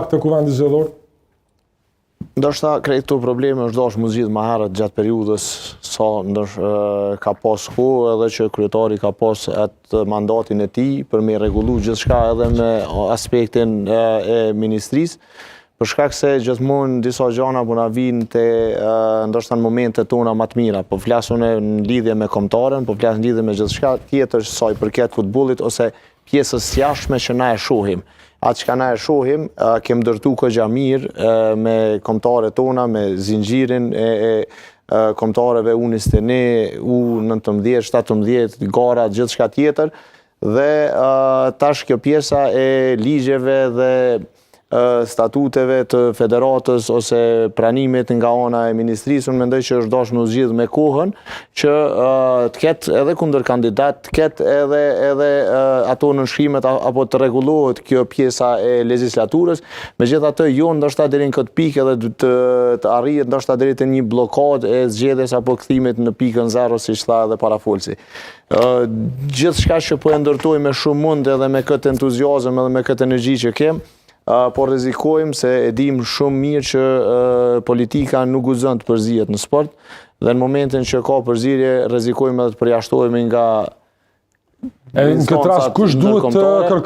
të Kuvendit Zgjedhor? Ndoshta krejt këto probleme është dashur mu zgjidh më herët gjatë periudhës sa ndosh ka pas kohë edhe që kryetari ka pas atë mandatin e tij për me rregullu gjithçka edhe me aspektin e ministrisë, për shkak se gjithmonë disa gjana po na vijnë te ndoshta në momentet tona më të mira. Po flas unë në lidhje me kombëtaren, po flas në lidhje me gjithçka tjetër sa i përket futbollit ose pjesës së jashtme që na e shohim. Atë çka na e shohim, kem ndërtu kogja mirë me kombëtaret tona, me zinxhirin e, e kombëtareve U21, U19, 17, gara, gjithçka tjetër, dhe tash kjo pjesa e ligjeve dhe statuteve të federatës ose pranimit nga ana e ministrisë, unë mendoj që është dashur me u zgjidh me kohën që të ketë edhe kundër kandidat, të ketë edhe edhe ato nënshkrimet apo të rregullohet kjo pjesa e legjislaturës. Megjithatë, jo ndoshta deri në këtë pikë edhe të të arrihet ndoshta deri te një bllokadë e zgjedhjes apo kthimit në pikën zero, siç tha edhe parafolësi. Gjithçka që po e ndërtojmë me shumë mund edhe me këtë entuziazëm edhe me këtë energji që kem, po rrezikojmë se e dim shumë mirë që politika nuk guxon të përzihet në sport dhe në momentin që ka përzierje rrezikojmë edhe të përjashtohemi nga E në këtë rast kush duhet të kërkojë